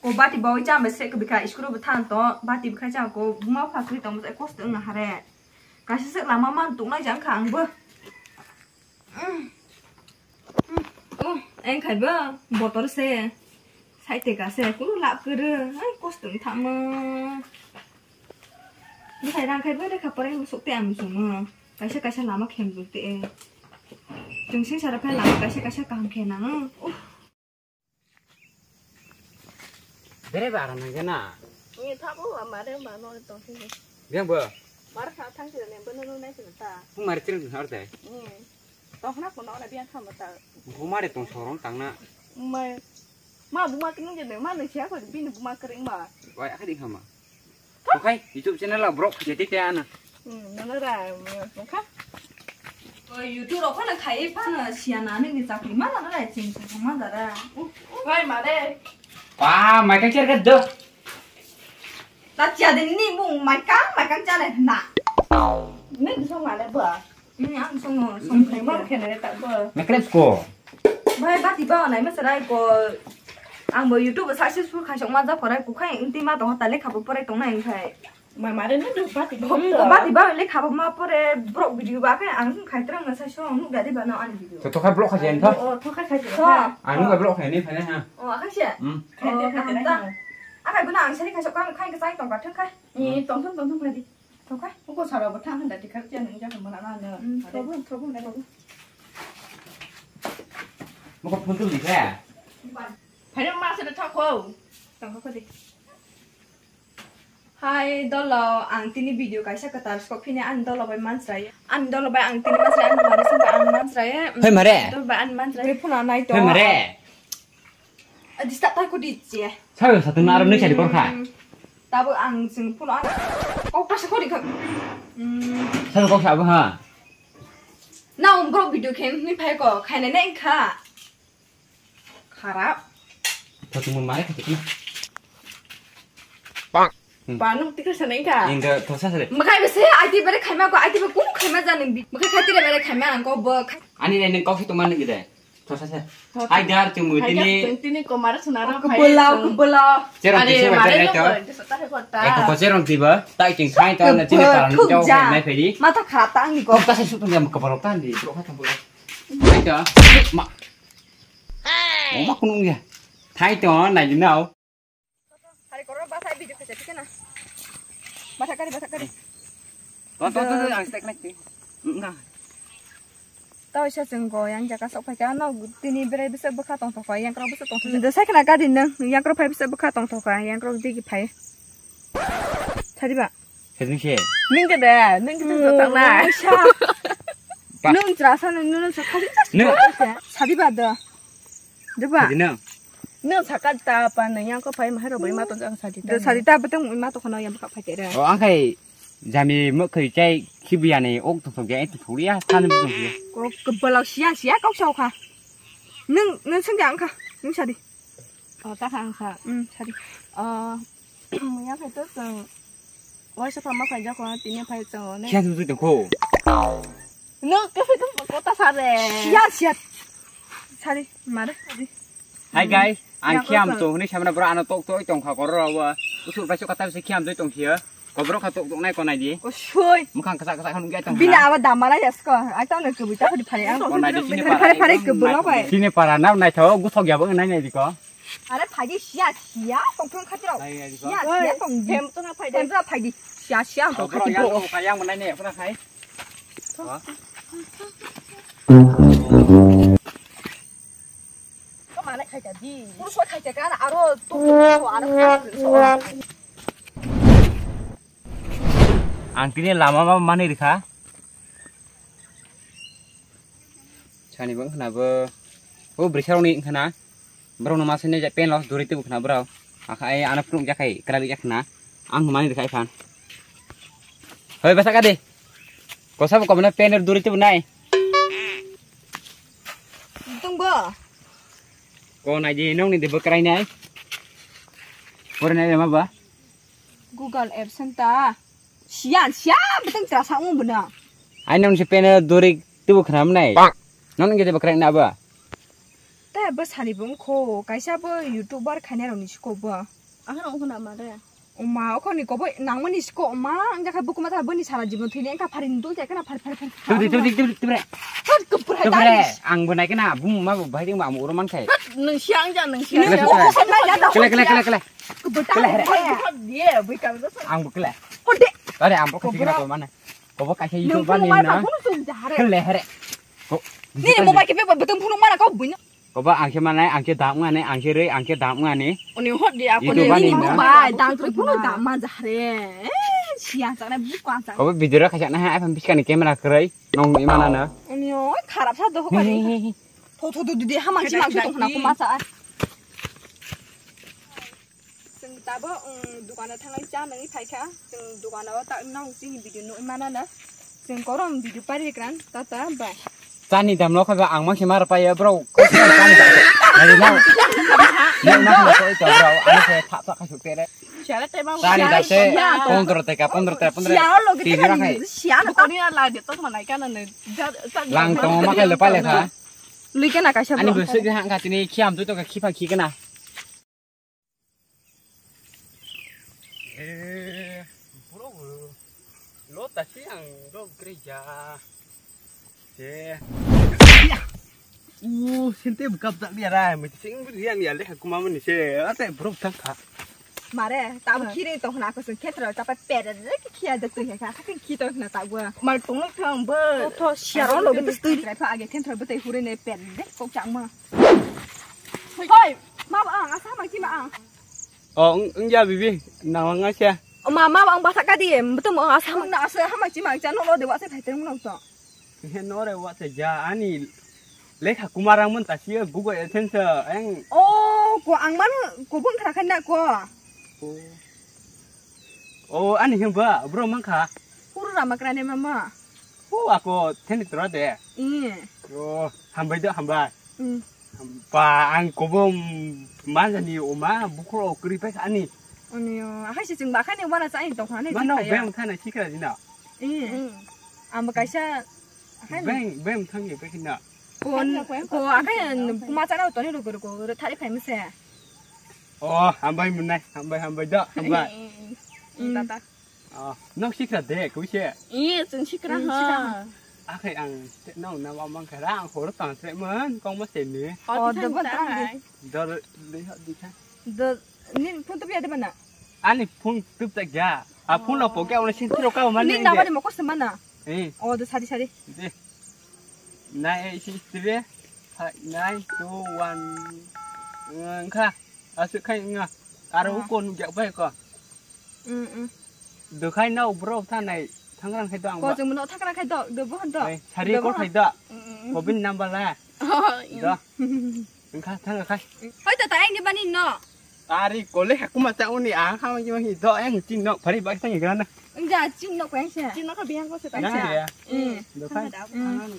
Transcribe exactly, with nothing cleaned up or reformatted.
Ko bati bawi chama se ko bikha school bo thang to bati bikha chama ko buma phasri tong se kosto wng hare. Kaisa se lama man tung nai jang kha ang bo. Oh, eng khai bo botol se. Sai te ka se kulu lap kere. Ai kosto wng thama. Bwsai rang khai bo lekha pore musuk te ang musumo. Kaisa kaisa lama khem jok te. Chwng sing sara phai lama kaisa kaisa kaham khe nang. Oh. Bere ba aram nang jana. Ni thabo amare ma no tong sini. Biang bo. Mar kha thang sini ne bono no nai sini ta. Hu mar chil har dai. Ni. Tong khna ko no na biang kha ma ta. Hu mare tong sorong tang na. Mai. Ma buma kini je ma no sia ko bini buma kering ma. Wai akha ding kha ma. Okai, YouTube channel la brok khajati te ana. Hmm, nana ra, mungkha. O YouTube rok phano khai phano siya nani ni chakri ma nana ra ching sa ma dara. Oi mare. Pa, mai ka ker ka do. Ta chia de ni mung mai ka, mai ka cha ne na. Ni so ma le ba. Ni ang so mo, so mo. Mai ma khe ne ta ba. Mekrep ko. Bai bati ba nai ma sarai ko. Ang bo YouTube successful khai sok ma ja korai ko khai inti ma to ta le kha bo porai tong nai khai. Ma mare no do bati bom to. Bati ba le khabo ma pore brok video ba khe ang khai trang na sai so nuk gari ba no ani video. To to khai brok khai jen to. O to khai khai to. Ang nuk brok khai ni khai ha. O akhai se. Hmm. Khai de khai de. Akhai guna ang sari khai sok khai khai tong ka thang khai. Ni tong tong tong tong khai di. To khai. Ko sara bo thang da ti khai chen ja ko mana na. Problem problem na ko. Mo ko phun tu di kha. Phai ma se ta ko. Tong ko di. Hai dolo, ang tini video kaisa kwtal sok phini ani dolo bai mansrai. Ani dolo bai ang tini mansrai, ani mari sangka ang mansrai. Hoi mare. Dolo bai ani mansrai. Bai phuna nai to. Hoi mare. Adi sta tai ko di che. Sabe sa tun aro nui chari kor kha. Tabo ang sing phuna. Kok ta sa ko di kha. Hmm. Sabe kok sa ba ha. Na um bro video khen ni phai ko, khaina ne kha. Kharap. Kau cuma marah kau cuma. Pak. Hmm. Panung tikar sana ka. Inda thosa sare. Makai bese aiti bare khaima ko aiti ba kum khaima jani bi. Makai khati bare khaima ang ko bo. Ani nai nang kau si tuman ni gede. Thosa sare. Hai dar cuma tini. Tini ko mara sunara. Kebela kebela. Cerong tisu ba jar to. Eh ko cerong tiba. Tai ting khai to na tini paran jauh khai mai pedi. Mata kharap ta ang ni ko. Kau kasih sutung jam kepala tandi. Bro kata bro. Hai to. Ma. Oma kunung ya. Thai to nai di nao. Hari koror basa video khacha tikana. Basa kari basa kari. To to to ang stek nai ti. Nga. Tao isa chwng go yang jaka sok phai ka no tini berai bisa bwkha tong thok yang kro bisa tong thok. Desa khna gari nang yang kro phai bisa bwkha tong thok yang kro digi phai. Thadi ba. Hezing se. Ning ke de, ning ke de tak na. Nung jasa nung nung sa khali. Nung. Sadi ba do. Deba. Sadi nung. Nung saka ta pa nung yang ko pai maharo bai ma to jang sadi ta. Do sadi ta beteng ma to khano yang ka pai tere. Oh, ang khai jami mo khai chai khibiya ni ok to to ge to thuriya tan to ge. Ko kebelak sia sia kau sau kha. Nung nung sung jang kha. Nung sadi. Oh, ta kha ang kha. Hmm, sadi. Oh, yang khai to tong. Waisa pama phai jakho tini phai chwng ne. Siya tu tu ko. No, kafe tu kota sare. Siya siya. Sari, mare. Hi guys, ang khiam to hwnwi samra bro ano tok tok tong kha koro rawa. Usur bai kata se khiam doi tong khiya. Kobro kha tok tok nai ko nai di. O soi. Mukhang kasa kasa khon gai tong. Bina aba damala yasko. Ai tong ne kubui ta khudi phai ang. Ko nai di sini phai phai kubui lo bai. Sini para na nai tho guthok ya bo nai nai di ko. Are phaidi siya siya tongphung khatro. Siya siya tong. Hem to na phaidi. Hem to na phaidi. Siya siya tong khati bro. Yang yang menai ne pura khai. Ko mana khai ta di. Puru so khai ta kana aro to aro. Ang tini lama ma mani rikha. Sani bo wngkhana bo. O bwrwi sarokni wngkhana. Borokno ma sini je pen los duri tubu khna borok. Akhai ano phunuk jakhai kwralik jakhna. Ang mani rikha iphan. Hoi basa kadi. Kosa bo komna pen duri tubu nai. Tungbo. Ko nai di nong ni de bwkrai nai. Pore nai ma ba. Google Apps santa. Siya, siya, beteng terasa ung bena. Ai nong si pena duri tubu khnam nai. Nong nge de bakrak na ba. Te bo sani bo wngkho, kaisa bo YouTuber khainai rokni siko bo. Ang kheno wngkho na ma de. Oma, okhorni kobo nangmani siko oma, wngkha bukuma ta boni sara jibon thwini wngkha pharini dul chai khana phar, phar, phar. Tubri, tubri, tubri, tubri. Thot, kupra Tubri, dai. Ang bo nai khana, bung ma bo bahai ding ba, ang uro man khai. Thot, nung siang ja, nung siang Kele, ja. Kele, kele, kele, kele. Kubra Kele, dai. Kele, kele. Kubra dai. Ye, bui ka ba sa. Ang bo kele. Hode. Are, ang bo kasi Kubra. Kena ko mana. Kobo kaisa Nung YouTube phunuk bani mai na. Phunuk sung ja hare. Kele here. Ko. Nini mobile ke be betung phunuk mana kau buino. Kobo ang khe manai, ang khe dam ngani, ang khe rei, ang khe dam ngani. Oni hot di aku YouTube ni ani ni na. Mobile dang tru phunuk dam ma ja hare. Eh, siang chakna buku ang chak. Kobo video ra khajakna ha iPhone biskani camera kwrwi. Nong ni mana na. Oni oi kharap sa do Ni, hokari. Ni, ni, ni. Tho tho do didi hamang si mang tong khna ko ma sa. Chwng tabuk, um, dukano thanglai cha nangwi phaikha. Chwng dukano ta nang chini video nugwi manana. Chwng korom video pari kwrang. Tata, bye. Chani dam no khaiba ang mangse mara paiya bro. Nari no. Nari no ko ito bro. Ani se pha pha kasuk tere. Siara te bang. Chani da se Siara. Pondro teka, pondro teka, pondro. Siara lo Tini ra khai. Siara. Koni ala de to manai kana ne. Lang tong ma khai le pale kha. Lui kana kaisa Ani bro. Bwswk de hang kha tini khiam tu to ka khipa khi kana. Eh, bro, lo ta si ang lo gereja. Eh. Uh, sente buka buka biara, mesti sing beri yang ya leh aku mama ni se. Ate bro tang kha. Mare, tabu kiri to na ko sen khetra ta pa pere de ki khia de tu he kha, kha ki to na tabu. Mal tong thang bo. To siaro lo betu stui. Tra pha age khetra betai hure ne pere de kok chang ma. Hoi, ma ba ang asa ma ki ma ang. Oh, eng ya bibi, na wang asa. Ma ma ba ang basa ka di, betu ma asa ma. Na asa ha ma ki ma cha no lo de wa se thai teng no to. He no re wa te ja ani lekha kumarang mun ta siya Google AdSense eng. Oh, ko ang man ko bun khara khan na ko. Oh. Oh, ani hem ba bro mang kha. Puru rama krane mama. Ho ako theni tora de. Ih. Oh, hambai do hambai. Hmm. Ba ang kobo manjani oma bukro kri pes ani. Ani, oh, akhai si chwng ba khani wana cha ani tong khani. Mano beng thana sikra dina. Eh. Ang ba kaisa akhai beng beng thang ye pekina. Ko ko akhai ma cha na toni ro ko thari phai mse. Oh, hambai munai, hambai hambai do, hambai. Tata. Oh, nok sikra de, kuise. Ih, chwng sikra ha. Akhai ang nok na wa mang khara ang horo tang tre man kong ma se ni. Oh, de ban tang de. Dor de ha di kha. Do nin phun to biya de bana. Ani phun tup ta gya. A phun lo po gya ona sin tiro ka ma ni. Nin na ba de mo ko se mana. Eh. Oh, de sari sari. De. Nine eight six three five nine two one. Engkha. Asuk khai nga. Aro uko nukjak bai ko. Mm. Dokhai no bro thanai thangrang khai do ang. Ko ba. Chwng no thangrang khai do, do bohon do. Sari ko khai do. Ko bin number la. Oh. Do. Engkha thang khai. Hoi ta ta ang ni bani no. Tari kole hakuma cha uni a kha ma ki do ang chin no phari ba sang grana. Engja chin no ko engse. Chin no ko biang ko se ta. Na ya. Mm. Dokhai. Mm.